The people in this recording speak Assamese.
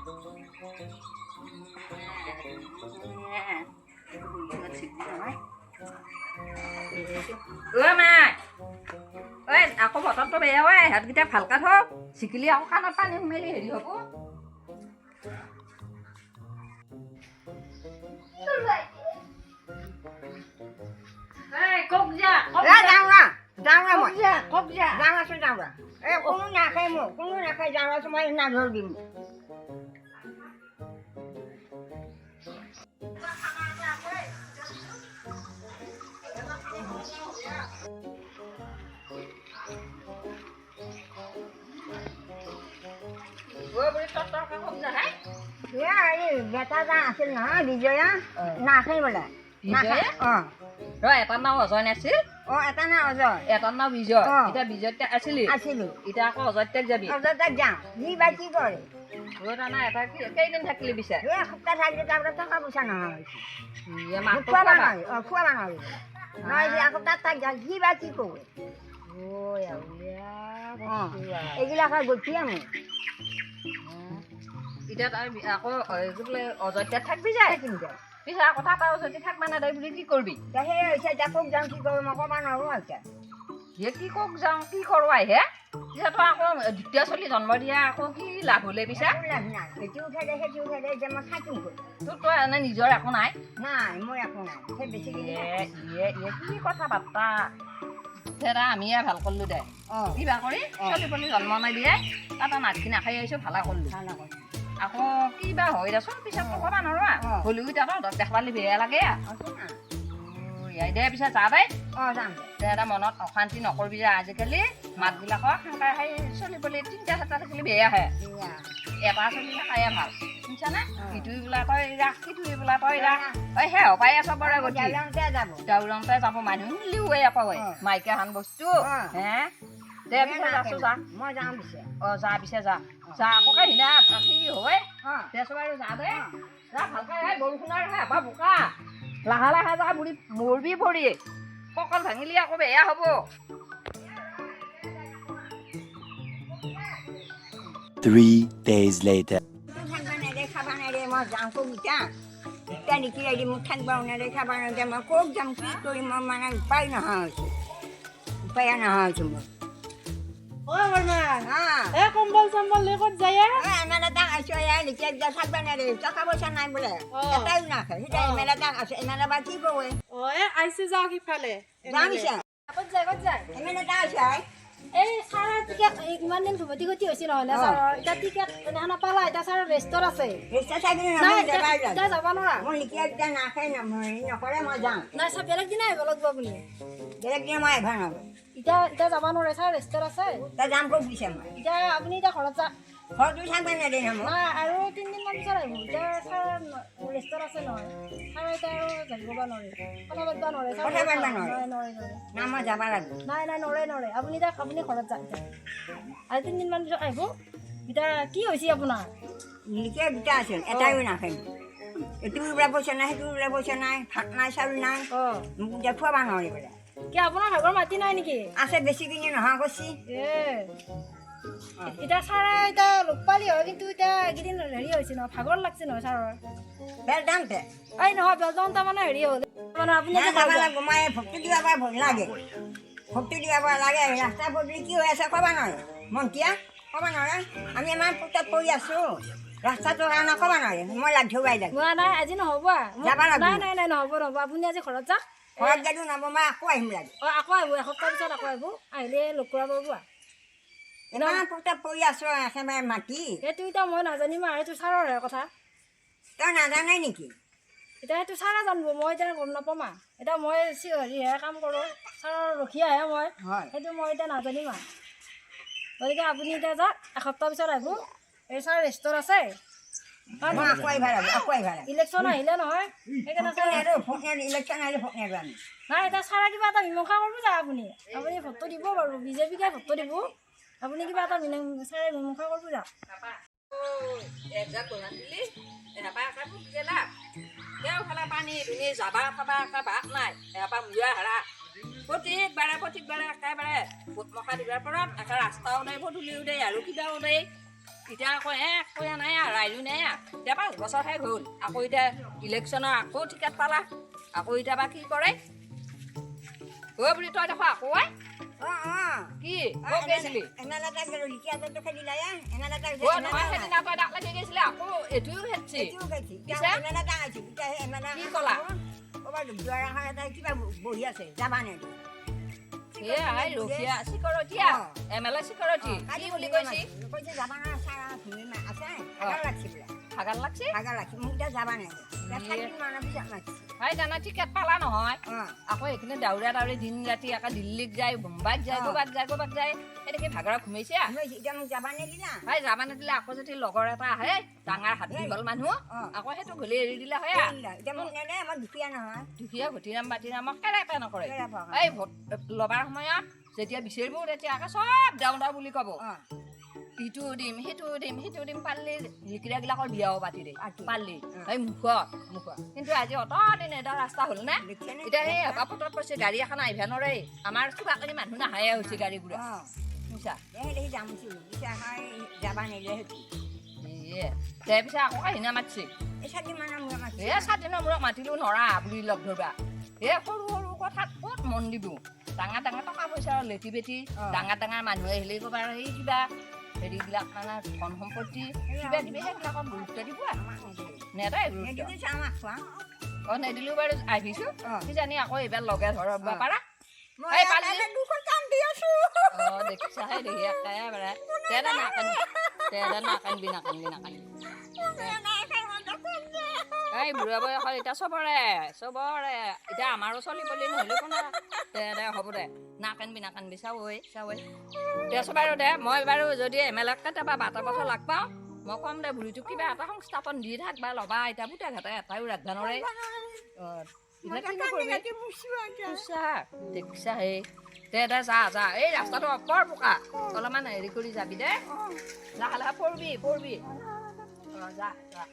ঐ আকৌ বতৰটো বেয়া ঐ, হাতকেইটা ভালকে থ, চিকিলি আকৌ কাণত পানী সোমালি হেৰি হ'ব। আছিল নহয় বিজয়া নাখাই বোলে। এটা নাম অজয় নাছিল? অ, এটা নাম অজয়, এটা নাম বিজয়। এতিয়া বিজয় আছিলি? আছিলো। এতিয়া আকৌ অজয় তাত যাবি? অজয় তাত যাম, সি বা কি কৰে। না এটা কি কেইদিন থাকিলি পিছে? এসপ্তাহ থাকিলে, তাৰপৰা টকা পইচা নহয়, খোৱা নহয়। অ, খোৱা নহয় নহয়, এসপ্তাহ থাক যাম, সি বা কি কৰে। এইগিলাক গঠিয়া মোৰ। এতিয়া তই আকৌ বোলে অযোধ্যাত থাকবি যায় পিছে আকৌ তাত আৰু যদি থাকবা নাদায় বুলি কি কৰবি? সেই হৈছে এতিয়া ক'ত যাওঁ কি কৰোঁ মই ক'ব নোৱাৰোঁ। এতিয়া হে কি ক'ত যাওঁ কি কৰোঁ আহে পিছে তই আকৌ দ্বিতীয় চলি জন্ম দিয়া আকৌ কি লাভ হ'লে পিছে? লাভ নাই, এইটো উঠাই দে সেইটো উঠাই দে, এতিয়া মই থাকিম ক'ত? তোৰ তই এনে নিজৰ একো নাই? নাই, মোৰ একো নাই। সেই বেছি কি কথা বাৰ্তা দে, আমিয়ে ভাল কৰিলোঁ দে, কিবা কৰি চলি পলি জন্ম নিদিয়ে তাতে নাথখিনি নাখাই আহিছোঁ, ভালে কৰিলোঁ। আকৌ কিবা হয় দেচোন পিছত ক'ব নোৱাৰো, হ'লেও এতিয়া তহঁতক দেখবালি বেয়া লাগে। দে পিছে যা দেই। দে এটা মনত অশান্তি নকৰিবি যে আজিকালি মাকবিলাকক সেনেকৈ সেই চলি পলি তিনিটা চাৰিটা থাকিলে বেয়াহে, এটা চলি থাকায়ে ভাল, শুনিছানে? ইটো বোলে তই ৰাখ, সিটো বোলে তই ৰাখ, ঐ সেই পাই চবৰে গতি দাউৰওঁতে যাব, মানুহ শুনিলেও আকৌ মাইকীখন বস্তু হে। দে পিছে যাছো, যা। মই যাওঁ পিছে। অ, যা পিছে, যা যা। আকৌ কাহিনা কি হয় দেচোন আৰু, যা দে, যা ভালকে। বৰষুণৰ হেঁপাহ বোকা, লাহে লাহে যা, বুঢ়ী মৰবি পৰি, কঁকাল ভাঙিলি আকৌ বেয়া হ'ব। 3 days later. খাবা নেৰে, মই যাওঁ ক'ত এতিয়া? এতিয়া নেকি আহি মোক থাকিব নেৰে, খাবা নেৰে, মই ক'ত যাম কি কৰিম, মই মানে উপায় নোহোৱা হৈছে, উপায় নোহোৱা হৈছে মোৰ। কম্বল চম্বল লৈ ক'ত যায়? থাকিব নেৰে, টকা পইচা নাই বোলে, এটাও নাখায়। এতিয়া এম এল এ তাক আছে, এম এল এ বা কি কৰে? আহিছে, যাওক সিফালে। যাম পিছে। ক'ত যায়, ক'ত যায়? এম এল এ তাক আছে। এই ছাৰৰ টিকেট ইমান দিন ধুমতি গতি হৈছে নহয় না ছাৰৰ, এতিয়া টিকেট এনেহেন নাপালা, এতিয়া ছাৰৰ ৰেষ্টত আছে। এতিয়া যাব নোৱাৰা। মই লিখি এতিয়া নাখাই নকৰে, মই যাওঁ। নাই ছাৰ, বেলেগ দিনা আহিব লাগিব আপুনি। বেলেগ দিনা মই আহিব নোৱাৰোঁ। এতিয়া এতিয়া যাব নোৱাৰে, ছাৰ ৰেষ্টত আছে। এতিয়া যাম ক'ত পিছে মই? এতিয়া আপুনি এতিয়া ঘৰত যাওক। ঘৰতো থাকিব নেদে নহয়। নাই, আৰু তিনিদিনমান পিছত আহিব। এতিয়া ছাৰ ৰেষ্টত আছে নহয়, ছাৰ এতিয়া আৰু যাব নোৱাৰে, কথা পাতিব নোৱাৰে। কথা পাতিব নোৱাৰে? নোৱাৰে নোৱাৰে। না, মই যাব লাগিব। নাই নাই, নৰে নৰে, আপুনি এতিয়া আপুনি ঘৰত যাওক এতিয়া, আৰু তিনিদিনমান পিছত আহিব। এতিয়া কি হৈছে আপোনাৰ? লিখে দুটা আছিল, এটাইও নাখায়। এইটো বোলে পইচা নাই, সেইটো বোলে পইচা নাই, ভাত নাই, চাউল নাই, মোক এতিয়া খুৱাব নোৱাৰে বোলে। কি আপোনাৰ ভাগৰ মাটি নাই নেকি? আছে, বেছি কিনি নোহোৱা কৰিছে। এতিয়া ছাৰে এতিয়া লগ পালি হয়, কিন্তু এতিয়া এইকেইদিন হেৰি হৈছে নহয়, ভাগৰ লাগছে নহয় ছাৰৰ। বেলদামতে এই নহয়, বেলদামতে মানে হেৰি হ'ল মানে আপুনি যাব লাগিব। মই ভোগটো দিব পৰা ভোগ লাগে, ভোগটো দিব পৰা লাগে। ৰাস্তা পদূলি কি হৈ আছে ক'ব নোৱাৰে, মন্ত্ৰীয়ে ক'ব নোৱাৰে। আমি ইমান পুতত পৰি আছোঁ, ৰাস্তাটোৰ কাৰণে ক'ব নোৱাৰে। মই লাগ ধৰুৱাই যাম। নাই আজি নহ'ব, যাব লাগিব। নাই নাই নাই, নহ'ব নহ'ব, আপুনি আজি ঘৰত যাওক। ঘৰত গ'লেও নহ'ব, মই আকৌ আহিম লাগে। অঁ, আকৌ আহিব, এসপ্তাহ পিছত আকৌ আহিব, আহিলে লগ কৰাব পাৰিব। ইমান পুতত পৰি আছোঁ একেবাৰে মাটি। সেইটো এতিয়া মই নাজানিম আৰু, সেইটো ছাৰৰহে কথা। তই নাজানে নেকি? এতিয়া সেইটো ছাৰে জানিব, মই এতিয়া গম নাপাম আৰু। এতিয়া মই হেৰিহে কাম কৰোঁ, ছাৰৰ ৰখীয়াহে মই, সেইটো মই এতিয়া নাজানিম আৰু। গতিকে আপুনি এতিয়া যাওক, এসপ্তাহ পিছত আহিব। এই ছাৰ ৰেষ্টত আছে। ইলেকশ্যন আহিলে নহয়, সেইকাৰণে নাই এতিয়া ছাৰে কিবা এটা মীমাংসা কৰিব যায়। আপুনি আপুনি ভোটটো দিব বাৰু, বিজেপিকে ভোটটো দিব, আপুনি কিবা এটা ছাৰে মীমাংসা কৰিব যাওক। পানী দুনি যাবা খাবা একে ভাত নাই, এসোপা মূৰা হাৰা প্ৰত্যেকবাৰে প্ৰত্যেকবাৰে একেবাৰে ভোট মখা দিবাৰ পৰা একে ৰাস্তাও নাই, পদূলিও নাই, আৰু কিবাও নাই। এতিয়া আকৌ একোৱে নাই আৰু ৰাইজো নাই আৰু। এতিয়া 5 বছৰ শেষ হ'ল, আকৌ এতিয়া ইলেকশ্যনৰ আকৌ টিকেট পালা, আকৌ এতিয়া বা কি কৰে। অ' বুঢ়ী, তই দেখোন আকৌ আই। অঁ অঁ কি ক'ত গৈছিলি? এম এল এ তাক লিখিয়াটো খেদিলা, এম এল এ তাক। অ' নহয়, সেইদিনা তই তাক লাগি গৈছিলি, আকৌ এইটোও খেদছি। পিছে? এম এল এ তাক আহিছিল, এতিয়া এম এল এ কি ক'লা? ক'ৰবাত দুৱাৰ এখন এটা কিবা বহি আছে, যাবা নেকি? এ I ৰখীয়া চিকৰটীয়া। এম এল এ চিকৰটি কি বুলি কৈছি? কৈছে যাবা না ছাৰ, ভূমি আছে, ভাগাৰ লাগছে বোলে। ভাগাৰ লাগছে। ভাগাৰ লাগছে, মোক এতিয়া যাবা নেকি। 7 দিনমানৰ পিছত মাতিছে। হাই জানা, টিকেট পালা নহয়। আকৌ এইখিনি দাউৰা দাউৰি দিন ৰাতি আকৌ দিল্লীত যায়, বোম্বাইত যায়, ক'ৰবাত যায়, ক'ৰবাত যায়, সেনেকে ভাগৰত ঘুমাইছে। এতিয়া মোক যাবা নিদিলা। হাই যাবা নিদিলে আকৌ যদি লগৰ এটা আহে, ডাঙৰ হাত দীঘল মানুহ, আকৌ সেইটো গলি এৰি দিলে হয় আৰু। এতিয়া মোক নেদে, মই দুখীয়া নহয়। দুখীয়া ঘটিৰাম বাতিৰামক কেৰেপে নকৰে। কেৰেপে নকৰে। এই ভোট ল'বাৰ সময়ত যেতিয়া বিচাৰিব, তেতিয়া আকৌ চব দাও দাও বুলি ক'ব, ইটোও দিম, সিটোও দিম, সিটোও দিম। পাৰিলে লিকিৰাবিলাকৰ বিয়াও পাতি দিয়ে। পাতি। পাৰিলে এই মুখত মুখত। কিন্তু আজি অত দিন এটা ৰাস্তা হ'ল নে? দেখিছেনে? এতিয়া সেই হেঁপাহ পৰছে, গাড়ী এখন আহিব নোৱাৰে, আমাৰ চুবাকৰি মানুহ নাহায়ে হৈছে গাড়ীবোৰে, বুজিছা? এই দেখি যাম পিছে যাবা নিদিয়ে সেইটো। এ দে পিছে, আকৌ কাহিনা মাতছে। এই 7 দিনমানৰ মূৰত মাতিছে। এ 7 দিনৰ মূৰত মাতিলো নৰা বুলি লগ ধৰবা। এ সৰু সৰু কথাত ক'ত মন দিব? ডাঙৰ ডাঙৰ টকা পইচাৰ লেটি বেটি, ডাঙৰ ডাঙৰ মানুহ আহিলে ক'বাৰ এই কিবা হেৰিবিলাক, মানে ধন সম্পত্তি কিবা কিবি সেইবিলাকত গুৰুত্ব দিব আৰু। আমাক নিদিয়ে। নেদায় গুৰুত্ব। নিদিয়ে আমাক খোৱা। অ নেদিলেও বাৰু আহিছো। কিজানি আকৌ এইবাৰ লগে ধৰব পাৰা। মই এই পালি। ইয়াতে দুখন কান্দি আছো। অ দেখিছাহে দেখি একেবাৰে। দে দে, নাকান্দি দে, দে নাকান্দিবি, নাকান্দিবি, নাকান্দিবি। এই বুঢ়া বয়সত এতিয়া চবৰে চবৰে, এতিয়া আমাৰো চলি পলি নহ'লে কোনো। দে দে, হ'ব দে, নাকান্দিবি, নাকান্দিবি। চাও ঐ, চাও ঐ, দেচোন বাৰু দে। মই বাৰু যদি এম এল এক কেতিয়াবা বাটৰ পথত লগ পাওঁ, মই ক'ম দে, বুঢ়ীটোক কিবা এটা সংস্থাপন দি থাক বা ল'বা। এতিয়া পুতেক হাতে এটাইও ৰাখবা নোৱাৰে। অ এতিয়া কিনো কৰিবি? সঁচা দেখিছা হে। দে দে, যা যা, এই ৰাস্তাটো বৰ বোকা, অলপমান হেৰি কৰি যাবি দে, লাহে লাহে পৰবি পৰবি। অ যা যা।